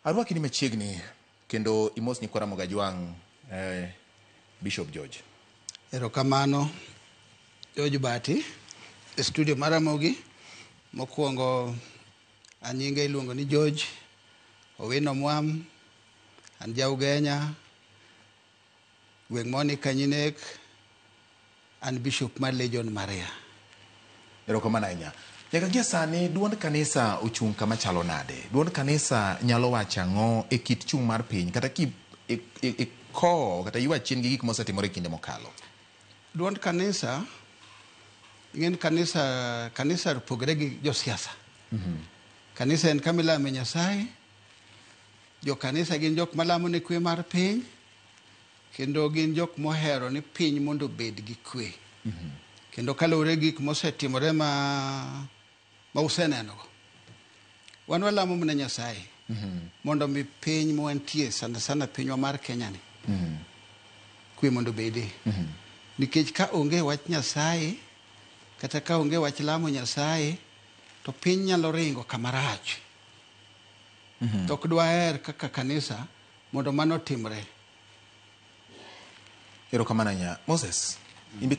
Arwaki ni machiegni kendo imos nyikwa Ramogi Ajwang', Bishop George. Erokamano George Bati e studio mar Ramogi. Mokwongo anyinga iluongo ni George Owino Mwam, an ja Ugenya, gweng' moni Kanyinek, an bishop mar Legion Maria. Erokamano ahinya. Nyaka gie sani duond kanisa ochung' kama chalo nade? Duond kanisa nyalo wacho ang'o e kit chung' mar piny kata ki ikowo kata ywa chien gi gik mosetimore e kinde mokalo? Duond kanisa, ing'eni kanisa, kanisa opogore gi josiasa. Kanisa en kama ilame Nyasaye. Jo kanisa gin jok malamo ne kwe mar piny, kendo gin jok mohero ni piny mondo obed gi kwe. Kendo kaluwore gi gik mosetimore ma useneno go. Wan walamo mana Nyasaye mondo mi piny mwantie sana sana pinywa mar Kenya ni kwe mondo obede. Nikech ka onge wach Nyasaye kata ka onge wach lamo Nyasaye to piny nyalo ringo kama rach. To ok dwaher kaka kanisa mondo mano otimre. Erokamano ahinya. Moses, in be